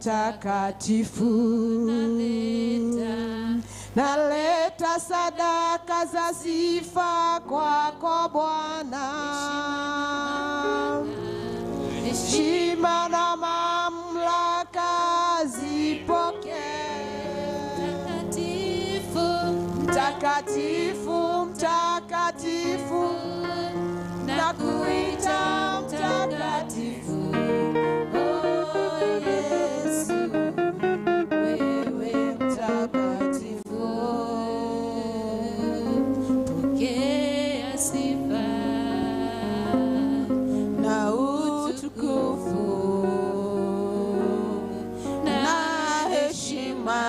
mtakatifu. Naleta sadaka za sifa kwako Bwana. Heshima na mamlaka zipokee. Mtakatifu, mtakatifu, nakuita mtakatifu. Oh Yesu, wewe mtakatifu. Pokea sifa na utukufu na heshima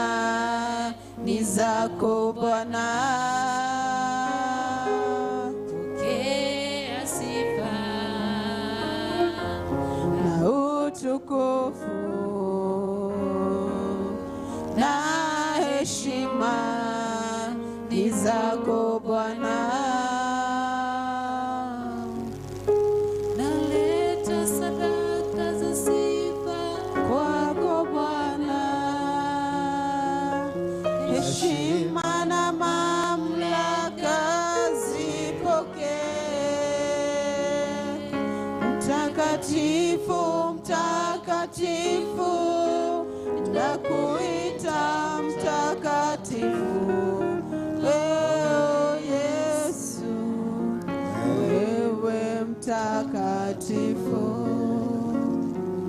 ni zako Bwana. Pokea sifa Na utukufu na heshima ni zako Bwana. Naleta sadaka za sifa Kwako Bwana, heshima na mamlaka zipokee. Mtakatifu, mtakatifu, nakuita mtakatifu. Oh Yesu, wewe mtakatifu.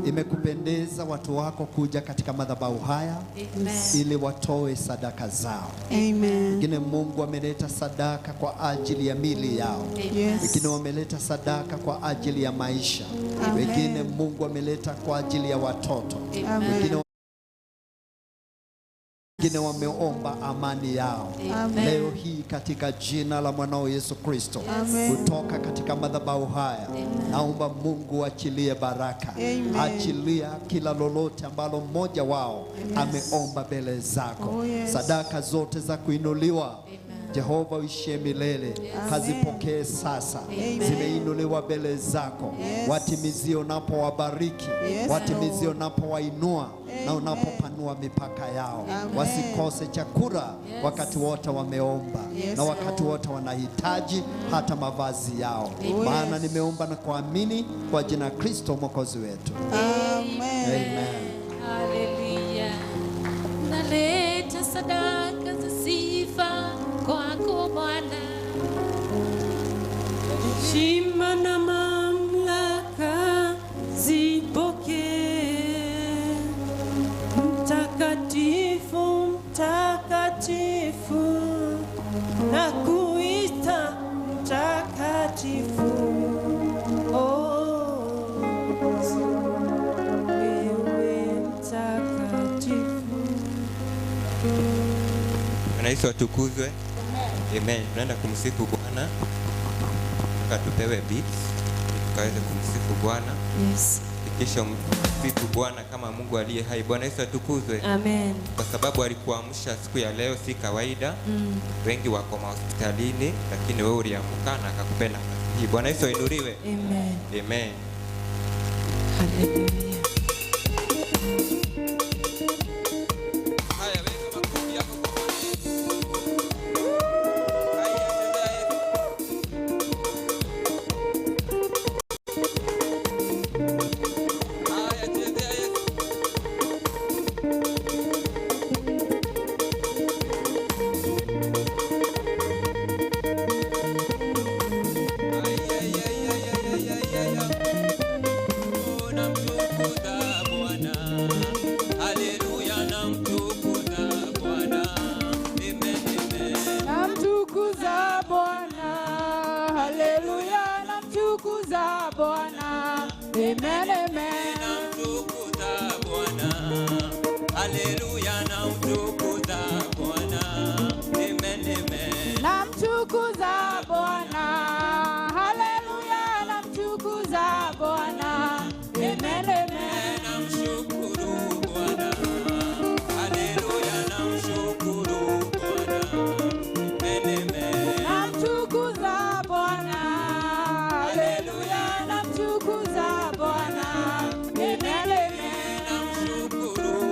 Imekupendeza watu wako kuja katika madhabahu haya Amen. ili watoe sadaka zao. Amen. Wengine Mungu ameleta sadaka kwa ajili ya mili yao, Yes. wengine wameleta sadaka kwa ajili ya maisha, wengine Mungu ameleta kwa ajili ya watoto, Amen. wengine wameomba amani yao. Amen. Leo hii katika jina la mwanao Yesu Kristo, Amen. kutoka katika madhabahu haya, naomba Mungu achilie baraka, Amen. achilia kila lolote ambalo mmoja wao ameomba mbele zako. Oh, yes. Sadaka zote za kuinuliwa Jehova uishie milele, kazipokee sasa. Zimeinuliwa mbele zako, Yes. watimizie unapowabariki, Yes, watimizie Lord. unapowainua na Amen. unapopanua mipaka yao. Amen. Wasikose chakula wakati wote wameomba, Yes, na wakati Lord. wote wanahitaji hata mavazi yao. Oh, Maana yes. nimeomba na kuamini kwa jina la Kristo Mwokozi wetu. Amen. Amen. Haleluya. Naleta sadaka za sifa kwako Bwana. Heshima na mamlaka zipokee. Mtakatifu, mtakatifu, nakuita mtakatifu. Oh, Yesu, wewe mtakatifu. Bwana Yesu atukuzwe. Amen. Tunaenda kumsifu Bwana. Nataka tupewe beats ili tukaweze kumsifu Bwana. Yes. Kisha msifu Bwana kama Mungu aliye hai. Bwana Yesu atukuzwe. Amen. Kwa sababu alikuamsha siku ya leo, si kawaida. Wengi wako mahospitalini, lakini wewe uliamka na akakupenda nafasi hii. Bwana Yesu ainuliwe. Amen. Amen. Hallelujah. Haya, weka makofi yako kwa Bwana Yesu. Haya, chezea Yesu. Haya, chezea Yesu. Ay, ay, ay, ay, ay, ay, ay, ay. Oh, namtukuza Bwana. Haleluya, namtukuza Bwana. Amen, amen. Namtukuza Bwana, haleluya, namtukuza Bwana. Amen, amen. Namtukuza Bwana. Haleluya, namtukuza Bwana. Amen, amen. Namtukuza Bwana, haleluya, namtukuza Bwana. Amen, amen. Namshukuru Bwana. Haleluya, namshukuru Bwana. Amen, amen. Namtukuza Bwana, haleluya, namtukuza Bwana. Amen, amen. Namshukuru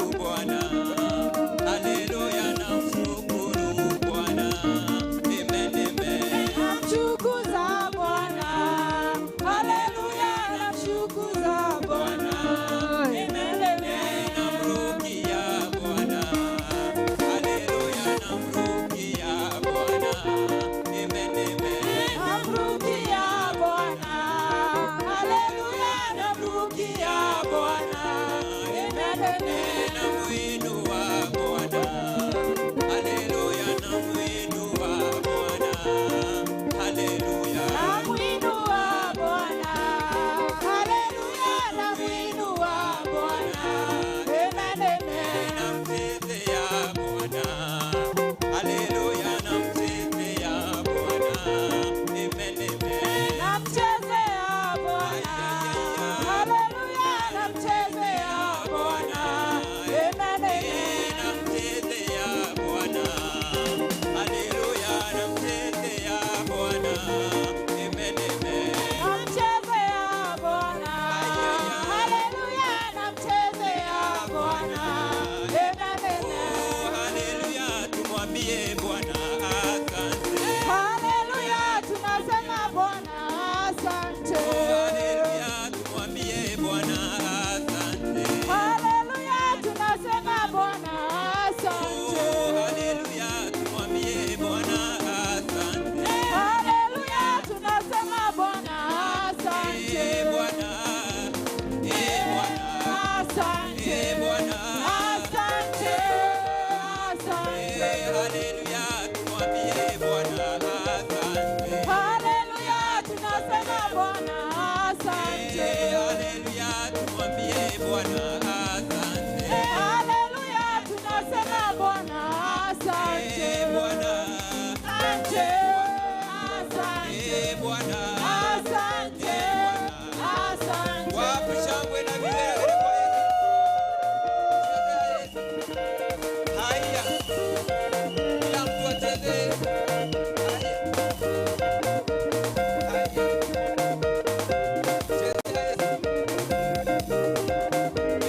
Asante. Eh, Bwana. Asante. Asante. Eh, haleluya, tumwambie Bwana asante. Haleluya, tunasema Bwana asante. Eh, haleluya, tumwambie Bwana asante. Haleluya, tunasema Bwana asante. Eh, Bwana. Asante. Asante. Eh, Bwana. Asante. Asante. Wapi shangwe na vigelegele kwa Yesu? Haya. Kila mtu acheze. Haya. Haya. Cheza Yesu.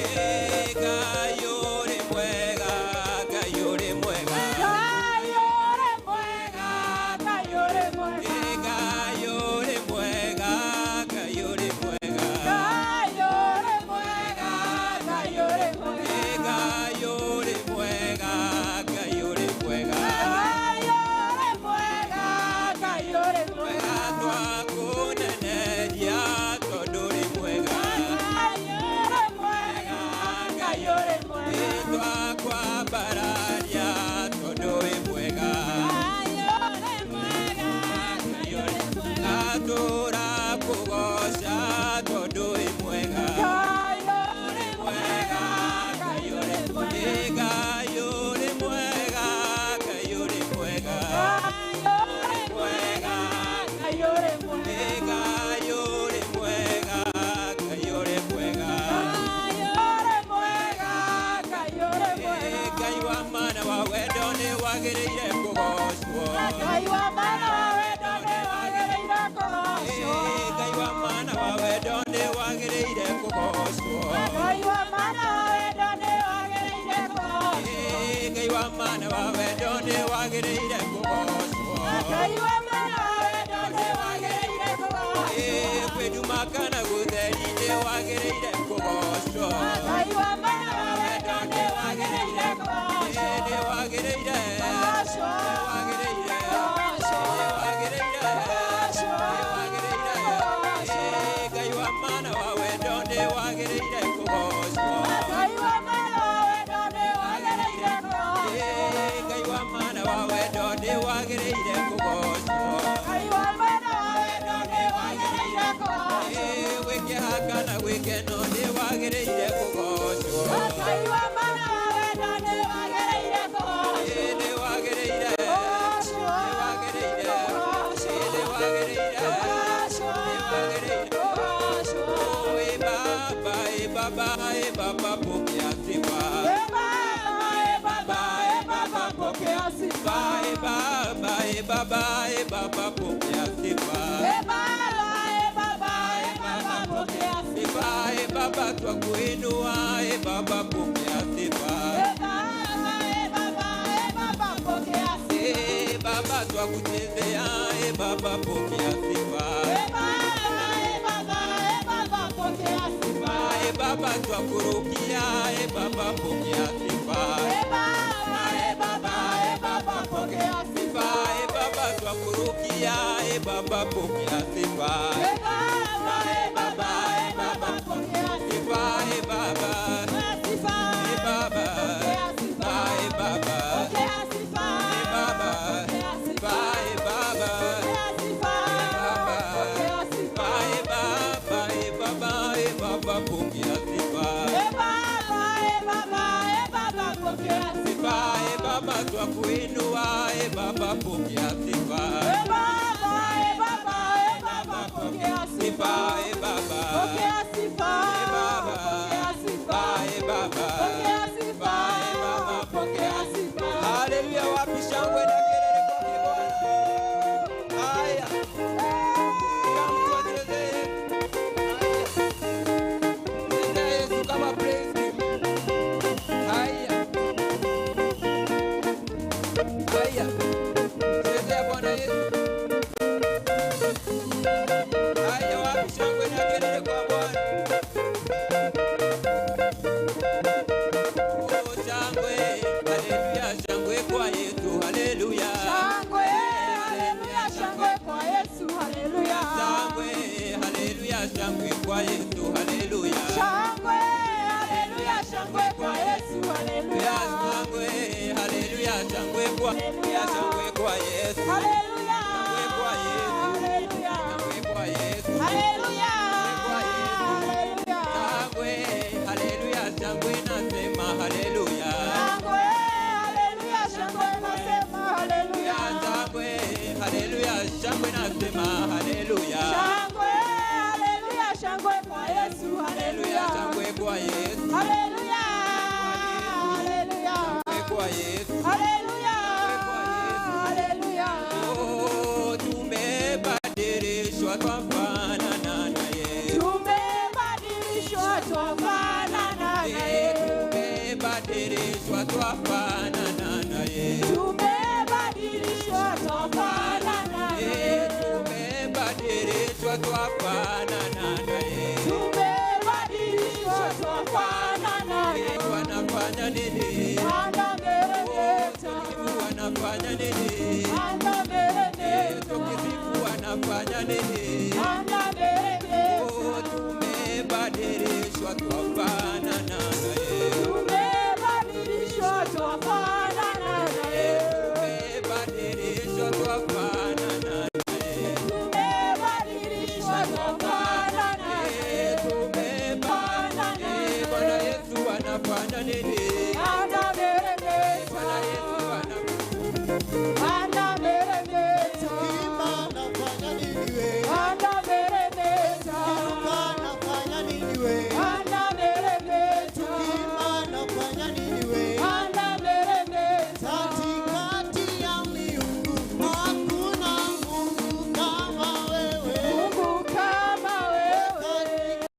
Eh, Ngai ũrĩ mwega, Ngai ũrĩ mwega. Ngai ũrĩ mwega, Ngai ũrĩ mwega. Eh, Ngai ũrĩ mwega, Ngai ũrĩ mwega. Ngai ũrĩ mwega, Ngai ũrĩ mwega. Eh, Ngai ũrĩ mwega, Ngai ũrĩ mwega. Ngai ũrĩ mwega, Ngai ũrĩ mwega. Mwega twakũneneria tondũ ũrĩ mwega. Ngai ũrĩ mwega, Ngai ũrĩ mwega. Twakwambararia tondũ wĩ mwega. Ngai ũrĩ mwega, Ngai ũrĩ mwega. Tũrakũgoca tondũ wĩ mwega. Ngai ũrĩ mwega, Ngai ũrĩ mwega. Ngai ũrĩ mwega, Ngai ũrĩ mwega. Ngai ũrĩ mwega, Ngai ũrĩ mwega. Ngai ũrĩ mwega, Ngai ũrĩ mwega. Ngai ũrĩ mwega, Ngai ũrĩ mwega. Ngai wa mana wa wendo nĩ wagĩrĩire kũgocwo. Ngai wa mana wa wendo nĩ wagĩrĩire kũgocwo. Ngai wa mana wa wendo nĩ wagĩrĩire kũgocwo. Ngai wa mana wa wendo nĩ wagĩrĩire kũgocwo. Ngai wa mana wa wendo nĩ wagĩrĩire kũgocwo. Ngai wa mana wa wendo nĩ wagĩrĩire kũgocwo. Kwĩnduma kana gũtheri nĩ wagĩrĩire kũgocwo. Ngai wa mana wa wendo nĩ wagĩrĩire kũgocwo. Nĩ wagĩrĩire, Kũgocwo. nĩ wagĩrĩire, Kũgocwo. nĩ wagĩrĩire, Kũgocwo. nĩ wagĩrĩire. Ngai wa mana wa wendo nĩ wagĩrĩire kũgocwo. Ngai wa mana wa wendo nĩ wagĩrĩire kũgocwo. Ngai wa mana wa wendo nĩ wagĩrĩire kũgocwo. Ngai wa mana wa wendo nĩ wagĩrĩire kũgocwo. Gwĩkĩha kana gwĩkeno nĩ wagĩrĩire kũgocwo. Ngai wa mana wa wendo nĩ wagĩrĩire kũgocwo. Nĩ wagĩrĩire, Kũgocwo. nĩ wagĩrĩire, Kũgocwo. nĩ wagĩrĩire, Kũgocwo. nĩ wagĩrĩire. Kũgocwo. Ĩ Baba, ĩ Baba, ĩ Baba pokea sifa. E Baba, e Baba, e Baba, pokea sifa. Ĩ Baba, ĩ Baba, ĩ Baba pokea sifa. E Baba, e Baba, e Baba, pokea sifa. Sifa, ĩ Baba twakuinua, ĩ Baba pokea sifa. E Baba, e Baba, e Baba, pokea sifa. Ĩ Baba twakuchezea, ĩ Baba pokea sifa. E Baba, e Baba, e Baba, pokea sifa. Ĩ Baba twakurukia, ĩ Baba pokea sifa. E Baba, e Baba, e Baba, pokea sifa. Sifa, ĩ Baba twakurukia, ĩ Baba pokea sifa. E Baba, e Baba, e Baba, pokea sifa. Sifa, ĩ Baba, Sifa. ĩ Baba, Pokea sifa. ĩ Baba, Pokea sifa. ĩ Baba, Pokea sifa. ĩ Baba, Pokea sifa. Pokea sifa. ĩ Baba, ĩ Baba, ĩ Baba pokea sifa. E Baba, e Baba, e Baba, pokea sifa. Sifa, ĩ Baba twakuinua, ĩ Baba pokea sifa. E Baba, e Baba, e Baba, pokea sifa. Sifa, ĩ Baba, Pokea sifa. ĩ Baba, Pokea sifa. ĩ Baba, Pokea sifa. ĩ Baba, Pokea sifa. Haleluya, wapi shangwe na kelele kwake Bwana? Haya, kila mtu acheze. Haya, chezea Yesu kama praise team. Haya, haya, chezea Bwana Yesu. Haya, wapi shangwe na kelele kwa Bwana? Oh, shangwe, haleluya, shangwe kwa Yesu, haleluya. Shangwe, haleluya, shangwe kwa Yesu, haleluya. Shangwe, haleluya, shangwe kwa Yesu, haleluya. Shangwe, haleluya. shangwe kwa shangwe kwa Yesu. Haleluya. Shangwe kwa Yesu. Haleluya. Shangwe kwa Yesu. Haleluya. Haleluya. Shangwe, haleluya, shangwe nasema haleluya. Shangwe, haleluya, shangwe nasema haleluya. Shangwe, haleluya, shangwe nasema haleluya. Shangwe, haleluya, shangwe kwa Yesu, Haleluya, haleluya. shangwe kwa Yesu. Haleluya. Haleluya. Shangwe kwa Yesu. Haleluya. Haleluya. Oh, tumebadilishwa twafanana naye. Tumebadilishwa twafanana naye. Tumebadilishwa twafanana naye. Tumebadilishwa twafanana naye. Tumebadilishwa twafanana naye. Tumebadilishwa twafanana naye. Wanafanya nini? Anameremeta. Wanafanya nini? Anameremeta. Tukisifu wanafanya nini? Anameremeta. Oh, tumebadilishwa twafanana naye. Tumebadilishwa twafanana naye. Tumebadilishwa twafanana naye. Tumebadilishwa twafanana naye. Tumebadilishwa. Bwana Yesu anafanya nini? Anameremeta. Bwana Yesu Anameremeta. Kimba nafanya nini we? Anameremeta. Kiruka nafanya nini we? Anameremeta. Kimba nafanya nini we? Anameremeta. Katikati ya miungu hakuna Mungu kama wewe. Mungu kama wewe.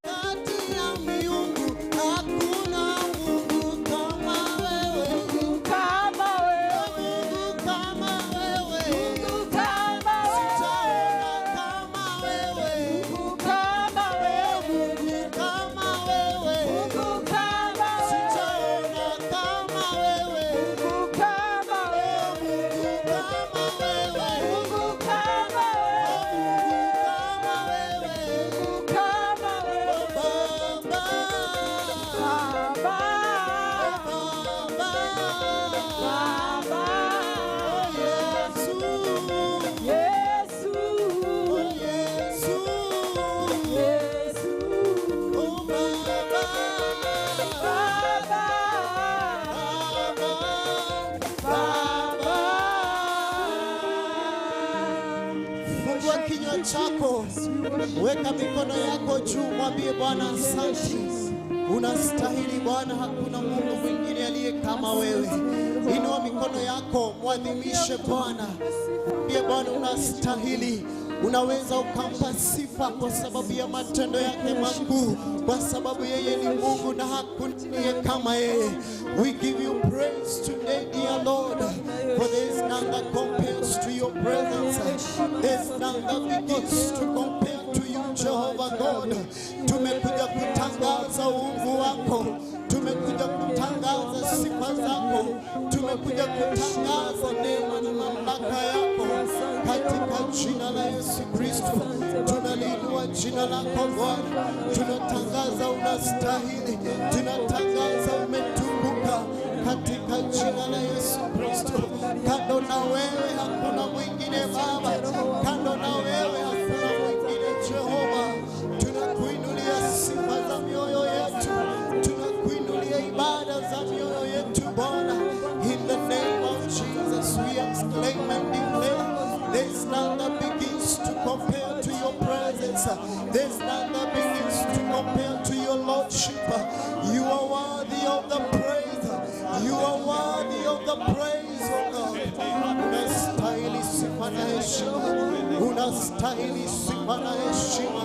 Katikati ya miungu hakuna Mungu kama wewe. Mungu kama wewe. Mungu kama wewe. Mungu kama Sitaona wewe. kama wewe. Mungu kama wewe. Mungu kama wewe. Mungu kama wewe. Sitaona kama wewe. Mungu kama wewe. Mungu kama wewe. Mungu kama wewe. Mungu kama wewe. Mungu kama wewe. Baba, Baba. Baba, Baba. Yesu, Yesu. Yesu, Yesu. oh Baba, Baba. Baba, Baba. Fungua kinywa chako, weka mikono yako juu, mwambie Bwana asante. Unastahili Bwana, hakuna Mungu mwingine aliye kama wewe. Inua mikono yako, mwadhimishe Bwana. Mwambie Bwana unastahili. Unaweza ukampa sifa kwa sababu ya matendo yake makuu, kwa sababu yeye ni Mungu na hakuna aliye kama yeye. We give you praise today, dear Lord, for there is none that compares to your presence. There is none that begins to compare to you, Jehovah God. Tumekuja kutangaza uungu wako, tumekuja kutangaza sifa zako, tumekuja kutangaza neema na mamlaka yako katika jina la Yesu Kristo. Tunaliinua jina lako Bwana, tunatangaza unastahili, tunatangaza umetukuka katika jina la Yesu Kristo. Kando na wewe hakuna mwingine Baba, kando na wewe hakuna mwingine Jehova. Tunakuinulia sifa za mioyo yetu, tunakuinulia ibada za mioyo yetu Bwana. In the name of Jesus we exclaim and declare, there is none that begins to compare to your presence. There is none that begins to compare to your lordship. You are worthy of the praise. You are worthy of the praise, oh God. Unastahili sifa na heshima. Unastahili sifa na heshima.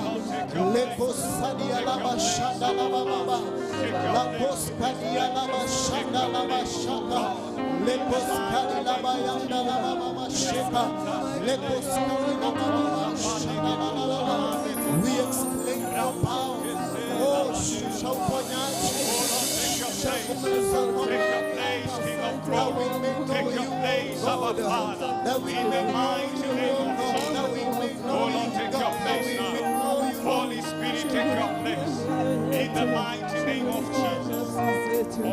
Leko sadia la bashanda la baba. La koskadia la bashanda la bashaka. Leko skadi la bayanda la baba sheka. Leko skadi la baba shanda la la la. We exclaim your power. Oh, shusha uponyaji. Shusha nguvu zako. Take your place, King of That glory. we may know Take your you, place, Abba God. Father. That we In the may know mighty you, name of God. That we Jesus. may know Oh Lord, you, take God. your That place we may now. know you. Holy Spirit, take your place. In the mighty name of Jesus. Oh, Lord, you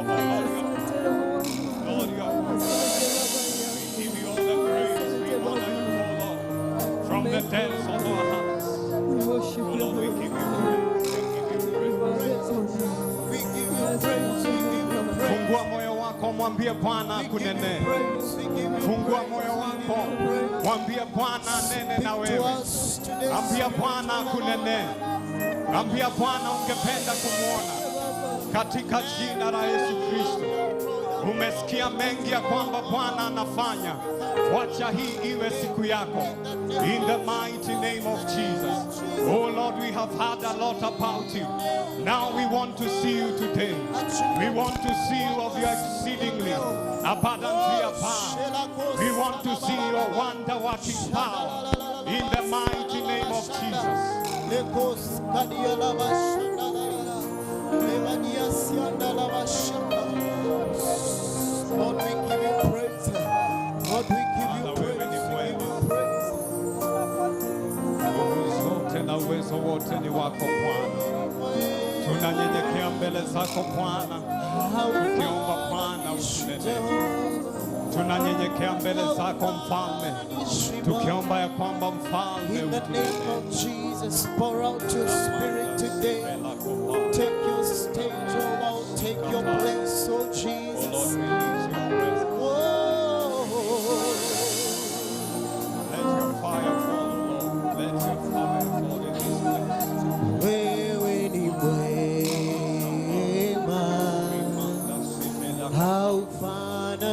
are Lord, you are mwambie Bwana We give you akunenee. praise. We give you Fungua praise. moyo We wako, give you praise. mwambie Bwana anene na Speak to wewe. us today. Ambia Bwana akunenee. Ambia Bwana ungependa kumwona katika jina la Yesu Kristo. Umesikia mengi ya kwamba Bwana anafanya. Wacha hii iwe siku yako. In the mighty name of Jesus. Oh Lord, we have heard a lot about you. Now we want to see you today. We want to see you of your exceedingly abundantly above. We want to see your wonder working power. In the mighty name of Jesus. Lekos kadia la bashanda la la. Lebadia sianda la bashanda. Lord, we give you praise. Lord, we give you Father, wewe praise. ni We give mwema. you praise. Nguvu zote na uwezo wote ni wako Bwana. Tunanyenyekea mbele zako Bwana, tukiomba Bwana utunenee. Tunanyenyekea mbele zako Mfalme, tukiomba ya kwamba Mfalme In the name utunenee. of Jesus, pour out your spirit today. Take your stage, oh Lord. Take your place, oh Oh Lord, Jesus. release your presence. Whoa. Let your fire fall, Lord. Let your fire fall in this place. Wewe ni mwema,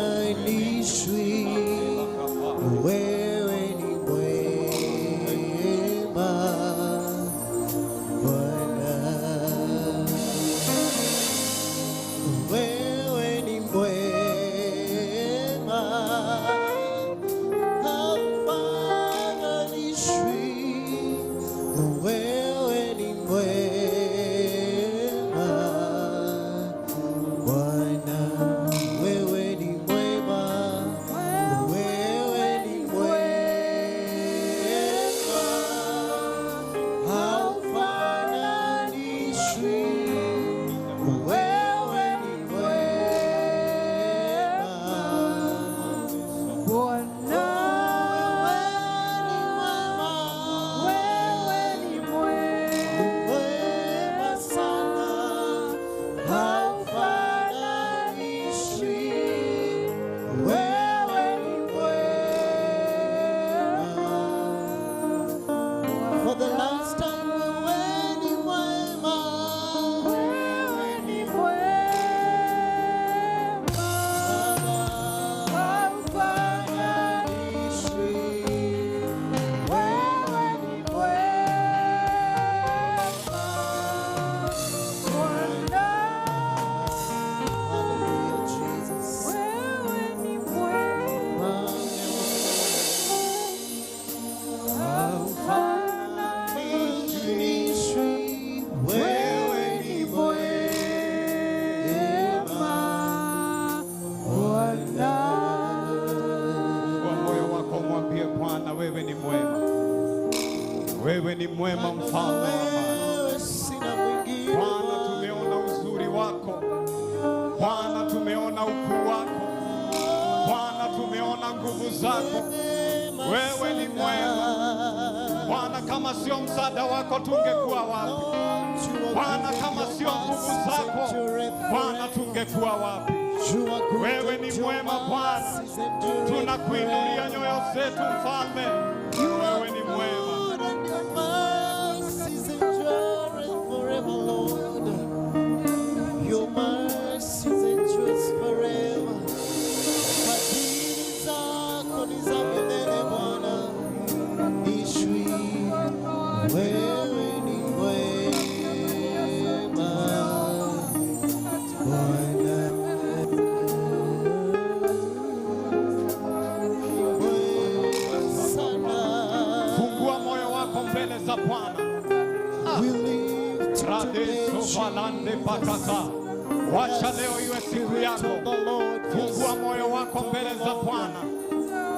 haufananishwi. Wewe ni mwema, Bwana. Wewe ni mwema, haufananishwi. Wewe ni mwema, Bwana. Wewe ni mwema, wewe ni mwema, haufananishwi. Wewe ni mwema, Bwana, wewe ni mwema, wewe ni mwema, mwema sana, haufananishwi. Wewe ni mwema. For the last time, wewe ni mwema. wewe ni mwema, haufananishwi. Wewe ni mwema, Bwana, Hallelujah, Jesus. wewe ni mwema, Haufananishwi. Wewe ni mwema. Bwana. Kwa moyo wako mwambie Bwana, wewe ni mwema, wewe ni mwema, Mfalme wa amani. Wewe sina mwingine. Bwana, tumeona uzuri wako Bwana, tumeona ukuu wako Bwana, tumeona nguvu zako. Wewe ni mwema Bwana, kama sio msaada wako tungekuwa wapi? Bwana, kama sio nguvu zako Bwana, tungekuwa wapi? Wewe ni mwema Bwana, tunakuinulia nyoyo zetu Mfalme. Wewe ni mwema. Good and your mercies endureth forever, Lord. Your mercies endures forever. Fadhili zako ni za milele Bwana. Ishwi, wewe ni mwema Bwana. Mwema sana. Fungua moyo wako mbele za Bwana. We lift today, Radeso valande pakata. Wacha leo iwe siku yako. Fungua moyo wako mbele za Bwana.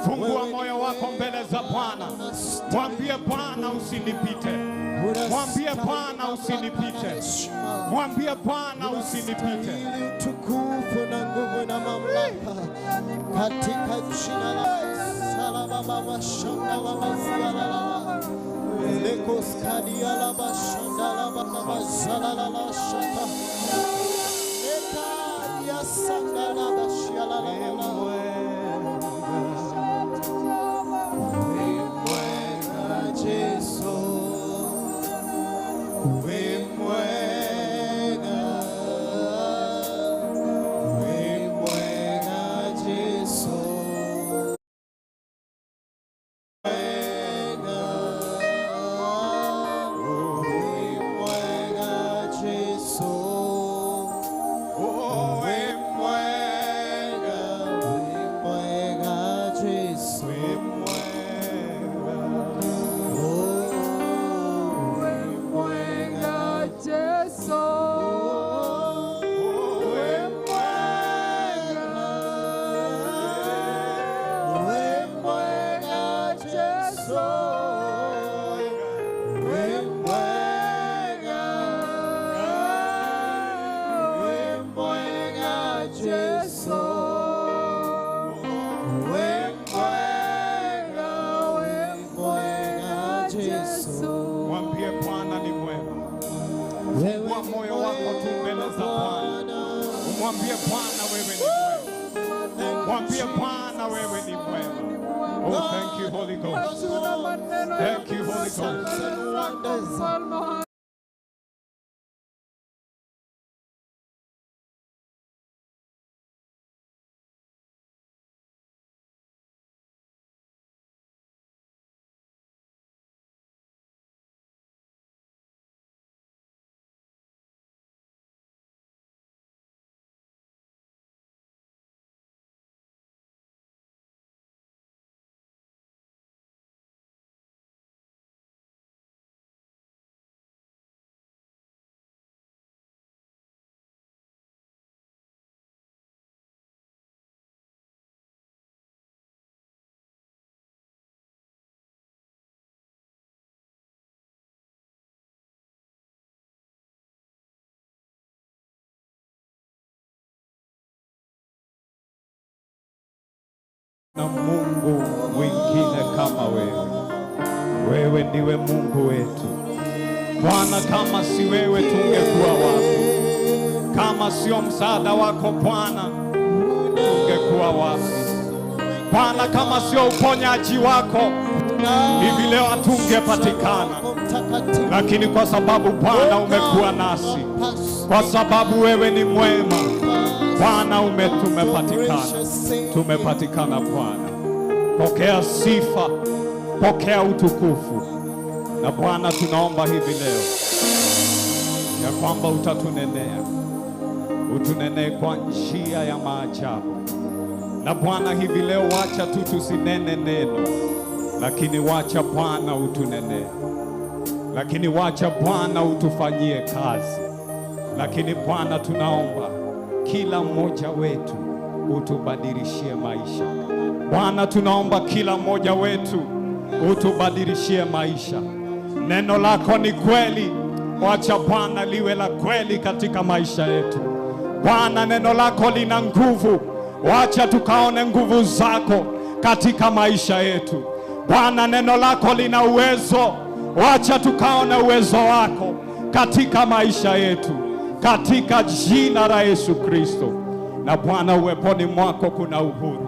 Fungua moyo wako mbele za Bwana. Mwambie Bwana usinipite. Mwambie Bwana usinipite. Mwambie Bwana usinipite. Unastahili utukufu na nguvu na mamlaka katika jina la Salababa shanda la baziala lekos kadia la bashanda la baba zala la shata leka ya Mwambie Bwana ni mwema. Fungua moyo wako tu mbele za Bwana. Umwambie Bwana wewe ni mwema. Mwambie Bwana wewe ni mwema. Oh, thank you Holy Ghost. Thank you Holy Ghost. Na Mungu mwingine kama wewe. Wewe ndiwe Mungu wetu Bwana, kama si wewe tungekuwa wapi? Kama sio msaada wako Bwana, tungekuwa wapi? Bwana, kama sio uponyaji wako hivi leo hatungepatikana. Lakini kwa sababu Bwana umekuwa nasi, kwa sababu wewe ni mwema Bwana, tumepatikana, tumepatikana Bwana. Pokea sifa, pokea utukufu. Na Bwana, tunaomba hivi leo ya kwamba utatunenea, utunenee kwa njia ya maajabu. Na Bwana, hivi leo wacha tu tusinene neno, lakini wacha Bwana utunenee, lakini wacha Bwana utufanyie kazi. Lakini Bwana, tunaomba kila mmoja wetu utubadilishie maisha. Bwana, tunaomba kila mmoja wetu utubadilishie maisha. Neno lako ni kweli, wacha Bwana liwe la kweli katika maisha yetu. Bwana, neno lako lina nguvu, wacha tukaone nguvu zako katika maisha yetu. Bwana, neno lako lina uwezo, wacha tukaone uwezo wako katika maisha yetu, katika jina la Yesu Kristo. Na Bwana, uweponi mwako kuna uhuru.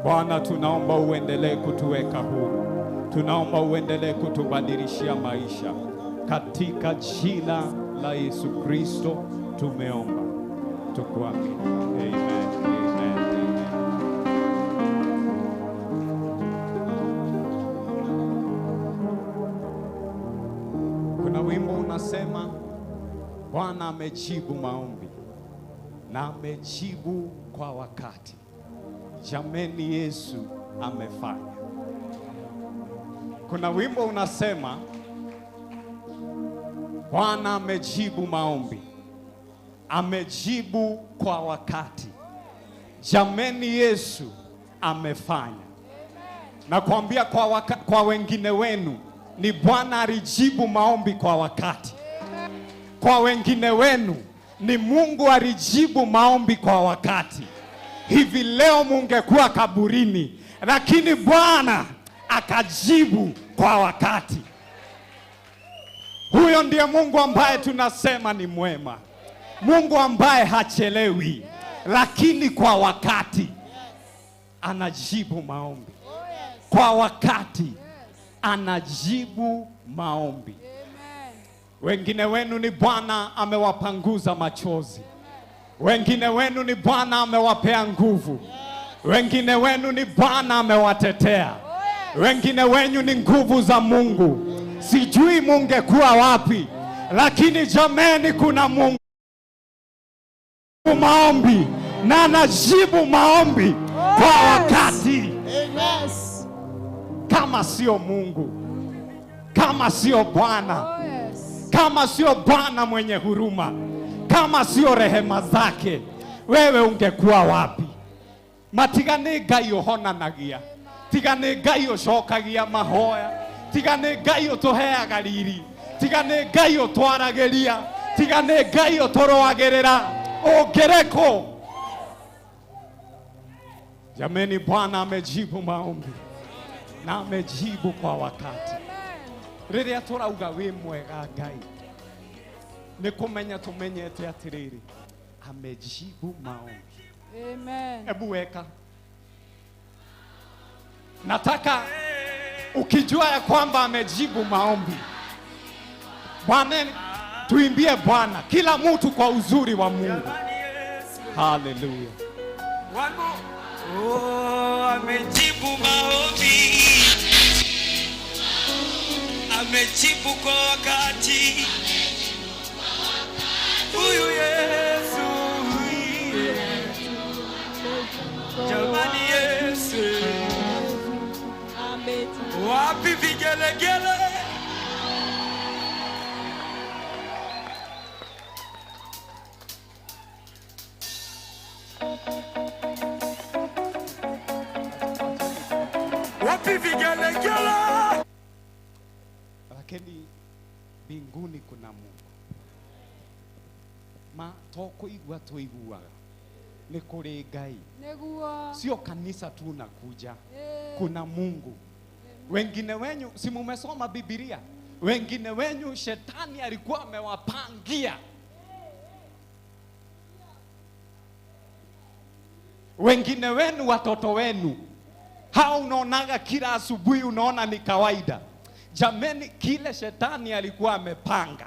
Bwana, tunaomba uendelee kutuweka huru, tunaomba uendelee kutubadilishia maisha, katika jina la Yesu Kristo tumeomba tukuamini. Amen, amen, amen. Kuna wimbo unasema Bwana amejibu maombi na amejibu kwa wakati. Jameni, Yesu amefanya. Kuna wimbo unasema Bwana amejibu maombi, amejibu kwa wakati. Jameni, Yesu amefanya. Nakwambia kwa wengine wenu ni Bwana alijibu maombi kwa wakati. Kwa wengine wenu ni Mungu alijibu maombi kwa wakati. Hivi leo mungekuwa kaburini, lakini Bwana akajibu kwa wakati. Huyo ndiye Mungu ambaye tunasema ni mwema, Mungu ambaye hachelewi, Lakini kwa wakati anajibu maombi. Kwa wakati anajibu maombi. Wengine wenu ni Bwana amewapanguza machozi. Wengine wenu ni Bwana amewapea nguvu. Wengine wenu ni Bwana amewatetea. Wengine wenu ni nguvu za Mungu. Sijui mungekuwa wapi, lakini jameni, kuna Mungu maombi na anajibu maombi kwa wakati. Kama sio Mungu, kama sio Bwana, kama sio Bwana mwenye huruma, kama sio rehema zake, wewe ungekuwa wapi? Matiga nĩ Ngai ũhonanagia, tiga nĩ Ngai ũcokagia mahoya, tiga nĩ Ngai ũtũheaga riri, tiga nĩ Ngai ũtwaragĩria, tiga nĩ Ngai ũtũrũagĩrĩra, ũngĩrĩ? Jameni, Bwana amejibu maombi na amejibu kwa wakati. Rĩrĩa tũrauga wĩ mwega Ngai, nĩ kũmenya tũmenyete atĩrĩrĩ, amejibu maombi. Amen. Hebu weka, nataka ukijua ya kwamba amejibu maombi. Bwana, tuimbie Bwana, kila mtu kwa uzuri wa Mungu. Haleluya. Oh, amejibu maombi, amejibu kwa wakati. Huyu Yesu, yeah. Jamani Yesu, wapi vigelegele? Wapi vigelegele? Lakini mbinguni kuna Mungu. Ma to kuigua tuiguaga ni kuri Ngai, Nĩguo. sio kanisa tu nakuja, kuna Mungu. Wengine wenyu si mumesoma Biblia, wengine wenyu shetani alikuwa amewapangia. Wengine wenu watoto wenu hao unaonaga kila asubuhi, unaona ni kawaida. Jameni, kile shetani alikuwa amepanga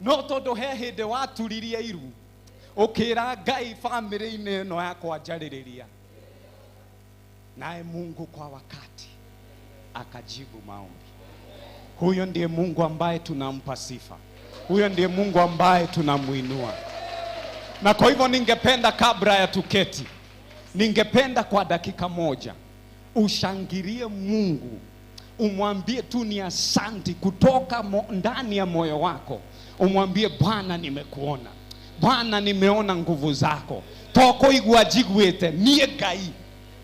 no tondu he hindi waturirie iru ukira Ngai family-inĩ ĩno yakwa njarĩrĩria, naye Mungu kwa wakati akajibu maombi. Huyo ndiye Mungu ambaye tunampa sifa, huyo ndiye Mungu ambaye tunamuinua. Na kwa hivyo ningependa kabla ya tuketi, ningependa kwa dakika moja ushangilie Mungu, umwambie tu ni asanti kutoka ndani ya moyo wako. Umwambie Bwana, nimekuona Bwana, nimeona nguvu zako, toko igua njiguĩte niĩ Ngai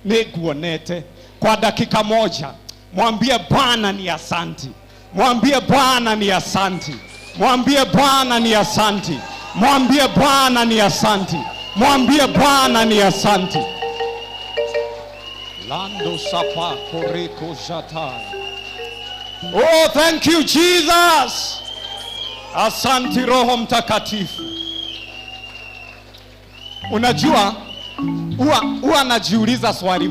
nĩnguonete. Kwa dakika moja mwambie Bwana ni asanti, mwambie Bwana ni asanti, mwambie Bwana ni asanti, mwambie Bwana ni asanti, mwambie Bwana ni asanti. Lando sapa koreko jatai. Oh, thank you Jesus. Asanti Roho Mtakatifu. Unajua, huwa najiuliza swali